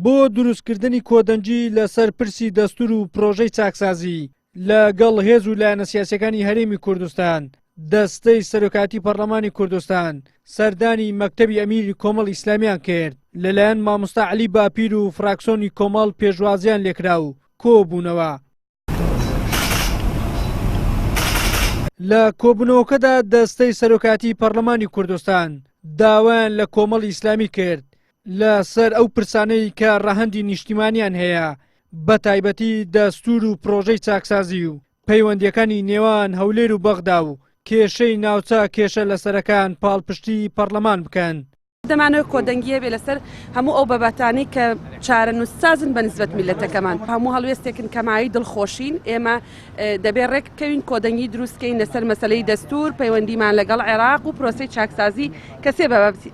بۆ دروستکردنی کۆدەنگی لەسەر پرسی دەستور و پرۆژەی چاکسازی لە گەڵ هێز و لایەنە سیاسیەکانی هەرێمی کوردستان، دەستەی سەرۆکایەتی پەڕلەمانی کوردستان سەردانی مەکتەبی ئەمیری کۆمەڵ ئیسلامیان کرد، لەلایەن مامۆستا عەلی باپیر و فراکسۆنی کۆمەڵ پێشوازیان لێکرا و کۆبوونەوە. لە کۆبوونەوەکەدا دەستەی سەرۆکایەتی پەڕلەمانی کوردستان داوایان لە کۆمەڵی ئیسلامی کرد لە سەر ئەو پرسانەی کە ڕەهەندی نیشتیمانیان هەیە بە تایبەتی دەستور و پرۆژەی چاکسازی و پەیوەندیەکانی نێوان هەولێر و بەغدا و کێشەی ناوچە کێشە لەسەرەکان پاڵپشتی پەڕلەمان بکەن. دەمانەوێت کۆدەنگی هەبێت لەسەر هەموو ئەو بابەتانەی کە چارەنووسسازن بە نسبەت میللەتەکەمان. هەموو هەڵوێستێکن کە مایەی دڵخۆشین. ئێمە دەبێت ڕێک بکەوین، کۆدەنگی دروست بکەین لەسەر مەسەلەی دەستوور، پەیوەندیمان لەگەڵ عێراق و پرۆسەی چاکسازی کە سێ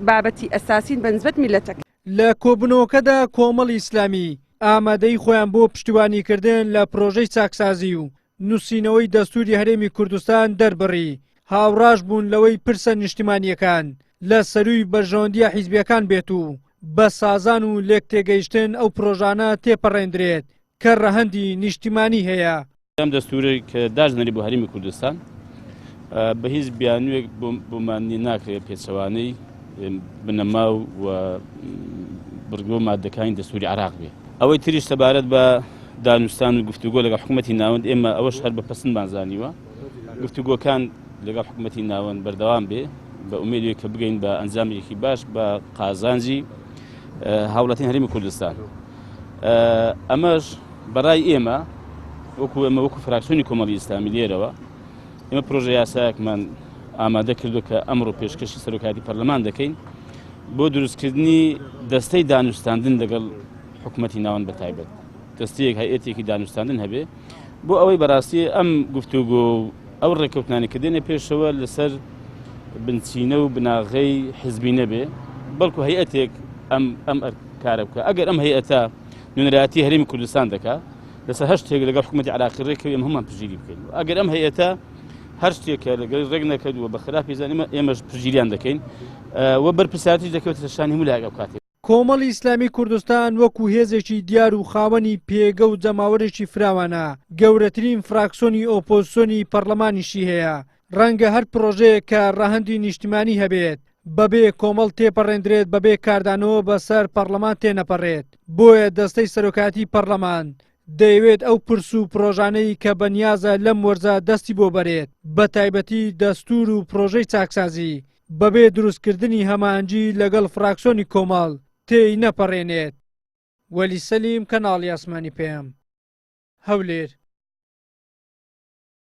بابەتی ئەساسین بە نسبەت میللەتەکە. لە کۆبوونەوەکەدا کۆمەڵی ئیسلامی ئامادەیی خۆیان بۆ پشتیوانیکردن لە پرۆژەی چاکسازی و نووسینەوەی دەستووری هەرێمی کوردستان دەربڕی، هاوڕاش بوون لەوەی پرسە نیشتیمانییەکان لە سەرووی بەرژەوەندییە حیزبییەکان بێت و بە سازان و لێکتێگەیشتن ئەو پرۆژانە تێپەڕێندرێت کە رەهەندی نیشتیمانی هەیە. ئەم دەستوورەی کە داژنەری بۆ هەرێمی کوردستان بە هیچ بیانوویەک بۆمان نیە ناکرێت پێچەوانەی بنەما و بڕگە و مادەکانی دەستووری عێراق بێ. ئەوەی تریش سەبارەت بە دانوستان و گفتوگۆ لەگەڵ حکوومەتی ناوەند ئێمە ئەوەش هەر بە پەسندمان زانیوە گفتوگۆکان لەگەڵ حکوومەتی ناوەند بەردەوام بێ بە ئومێدێک کە بگەین بە ئەنجامێکی باش بە قازانجی هاوڵاتیان هەرێمی کوردستان ئەمەش بەڕای ئێمە وەکو ئێمە وەکو فراکسیۆنی کۆمەڵی ئیسلامی لێرەوە ئێمە پرۆژە یاسایەکمان ئامادە کردو کە ئەمڕۆ پێشکەشی سەرۆکایەتی پەرلەمان دەکەین بۆ دروستکردنی دەستەی دانوستاندن لەگەڵ حکوومەتی ناوەند بە تایبەت دەستەیەک هەیئەتێکی دانوستاندن هەبێ بۆ ئەوەی بەڕاستی ئەم گفتوگۆ و ئەو ڕێککەوتنانی کە دێنە پێشەوە لەسەر بنچینە و بناغەی حزبی نەبێ بەڵکو هەیئەتێک ئەم ئەم کارە بکە ئەگەر ئەم هەیئەتە نوێنەرایەتی هەرێمی کوردستان دەکا لەسەر هەر شتێک لەگەڵ حکوومەتی عراقی ڕێکەوی ئەم هەمان پشتگیری بکەین ئەگەر ئەم هەیئەتە هەر شتێکە لەگەڵ ڕێک نەکرد و بە خراپی زانیمە ئێمەش پشتگیریان دەکەین و بەرپرسیارەتیش دەکەوێتە شانی هەموو لایەک ئەو کاتێک. کۆمەڵی ئیسلامی کوردستان وەکو هێزێکی دیار و خاوەنی پێگە و جەماوەرێکی فراوانە، گەورەترین فراکسۆنی ئۆپۆزسۆنی پەڕلەمانیشی هەیە، ڕەنگە هەر پڕۆژەیەک کە ڕەهەندی نیشتیمانی هەبێت بەبێ کۆمەڵ تێپەڕێندرێت بەبێ کاردانەوە بەسەر پەڕلەمان تێنەپەڕێت، بۆیە دەستەی سەرۆکایەتی پەڕلەمان دەیەوێت ئەو پرس و پرۆژانەی کە بەنیازە لەم وەرزە دەستی بۆ بەرێت، بەتایبەتی دەستوور و پرۆژەی چاکسازی، بەبێ دروستکردنی هەماهەنگی لەگەڵ فراکسۆنی کۆمەڵ تێی نەپەڕێنێت. وەلی سەلیم، کەناڵی ئاسمانی پەیام، هەولێر.